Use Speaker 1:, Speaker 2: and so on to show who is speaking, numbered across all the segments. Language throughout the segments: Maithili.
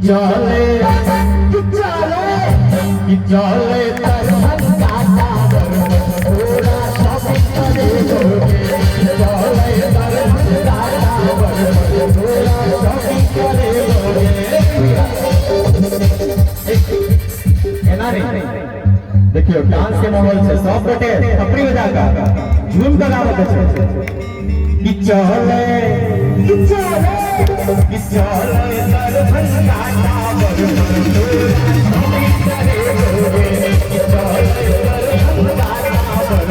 Speaker 1: चले कि चले कि चले दरभंगा टावर पूरा शॉपिंग करे लोगे। चले दरभंगा टावर पूरा शॉपिंग करे लोगे। एना नहीं, देखियो, डांस के माहौल छै। सब गोटे थपड़ी बजा कऽ, झूम कऽ गाबऽ के छै कि चले कि चले कि चले दरभंगा टावर पूरा शॉपिंग करे लोगे। कि चले दरभंगा टावर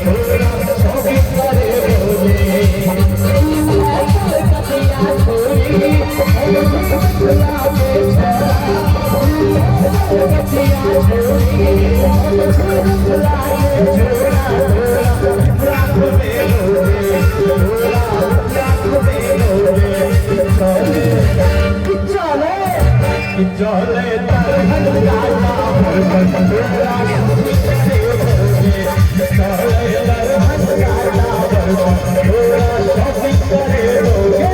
Speaker 1: पूरा शॉपिंग करे लोगे। कतिया छोरी लागे छोरा, कतिया छोरी लागे छोरा, तोरा घूमे लोगे, तोरा घूमे लोगे। चले कि चले कि चले दरभंगा टावर पूरा शॉपिंग करे लोगे। चले दरभंगा टावर पूरा शॉपिंग करे लोगे।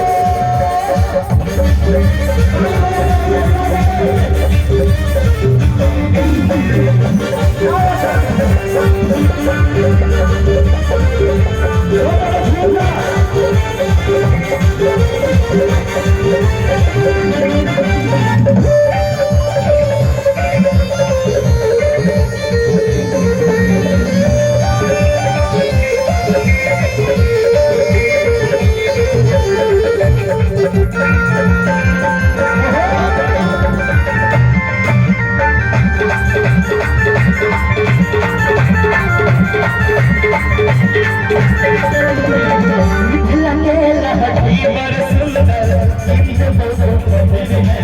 Speaker 1: मिथिला के लहठी बड़ सुंदर किन बहुत है।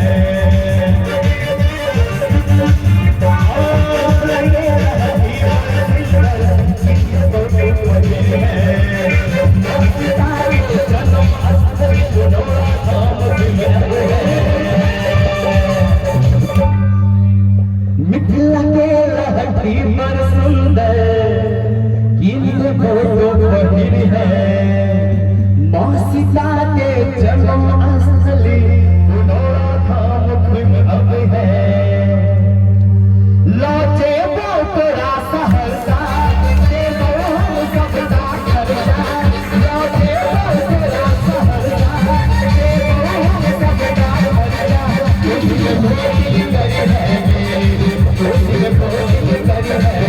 Speaker 1: मिथिला के लहठी बड़ सुंदर किन बहुत है। जन्म स्थल पुनौरा धाम है। मिथिला के लहठी बड़ सुंदर किन बहुत पहिर है। माँ सीता के जन्म स्थली पुनौरा धाम घुम अब है। लौटे तोरा सहरसा देबो हम सबटा खर्चा। लौटे तोरा सहरसा देबो हम सबटा खर्चा। तुझे भोजन करी है, तुझे भोजन करी है।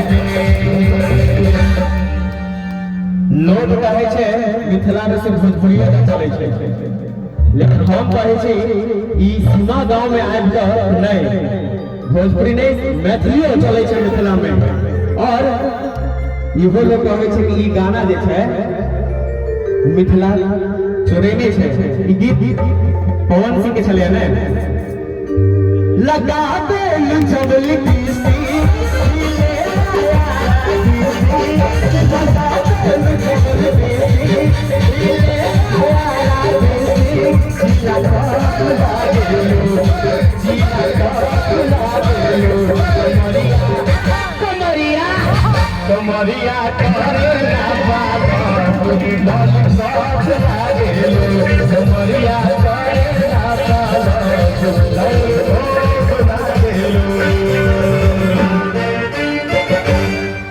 Speaker 1: लोग कहै छै मिथिला में सिर्फ भोजपुरिये टा चलै छै, लेकिन हम कहै छी ई सीमा गांव में आबि कऽ नहि, भोजपुरी नहि, मैथिलियो चलै छै मिथिला में। और इहो लोग कहै छै कि ई गाना जे छै मिथिला चोरेने छै। ई गीत पवन सिंह के छलैया ने? लगा देल जबल किस्ती लगा देल जबल किस्ती जिला लागेलू, जिला लागेलू। कमरिया कमरिया करे ना बाबा लॉलीपॉप लागेलू। कमरिया करे ना बाबा लॉलीपॉप लागेलू।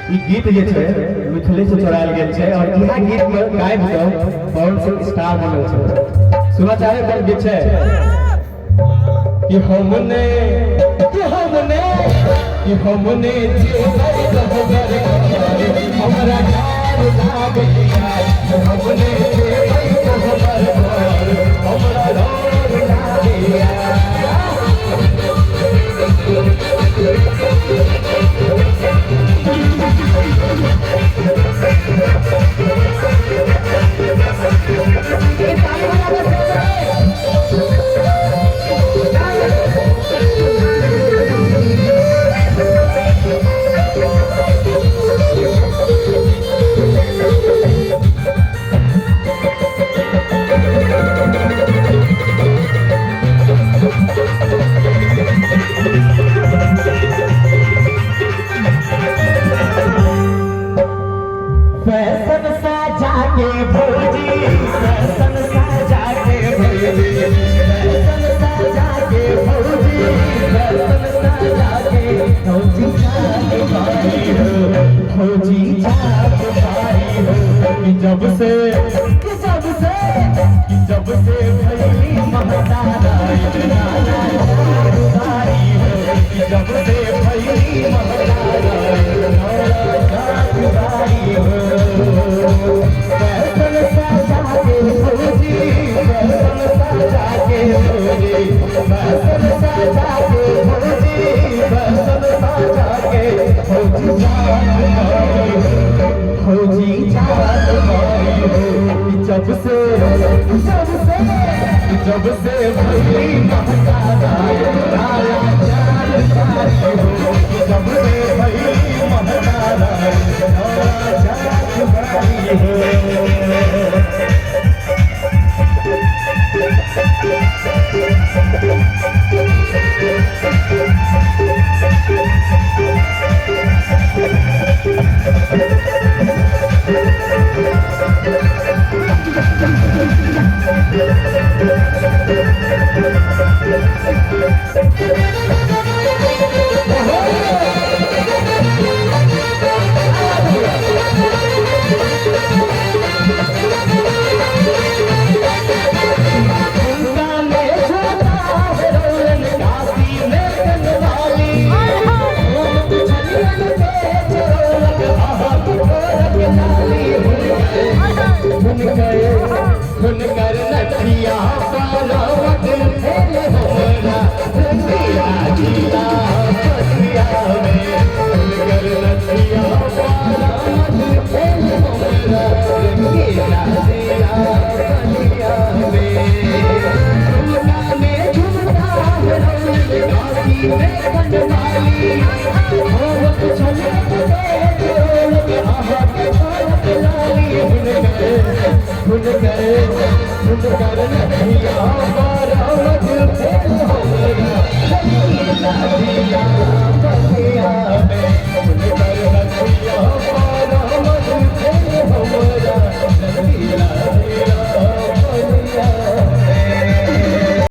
Speaker 1: ई गीत जे छै मिथिले से चोरायल गेल छै और इएह गीत के गाबि कऽ पवन सिंह स्टार बनल छै। सुनऽ चाहे कोन गीत छै? कि हमने कि हमने कि हमने जेबै गहबर घर हमरा डर लागैया। हमने जेबै गहबर घर हमरा डर लागैया। फौजी जात भारी हो। कि जब से कि जब से कि जब से भैली महतारा लाला जात भारी हो। कि जब से भैली महतारा लाला जात भारी हो। फैशन सजा के फौजी, फैशन सजा के फौजी, फैशन सजा के फौजी, फैशन सजा के फौजी जात भारी हो, फौजी जात भारी हो। कि जब से जब से जब से भैली महतारा लाला जात भारी हो। कि जब से भैली महतारा लाला जात भारी हो। हुनकर नथिया पारवत भेल हमरा रंगिया जिला बलिया में। हुनकर नथिया पारवत भेल हमरा रंगिया जिला बलिया में। झुमका में झुमका रौल काशी में कनवाली, होवत छलक तेज रोलक आहा के छोड़त लाली। हुनकर हुनकर हुनकर नथिया पारवत भेल हमरा रंगीला जिला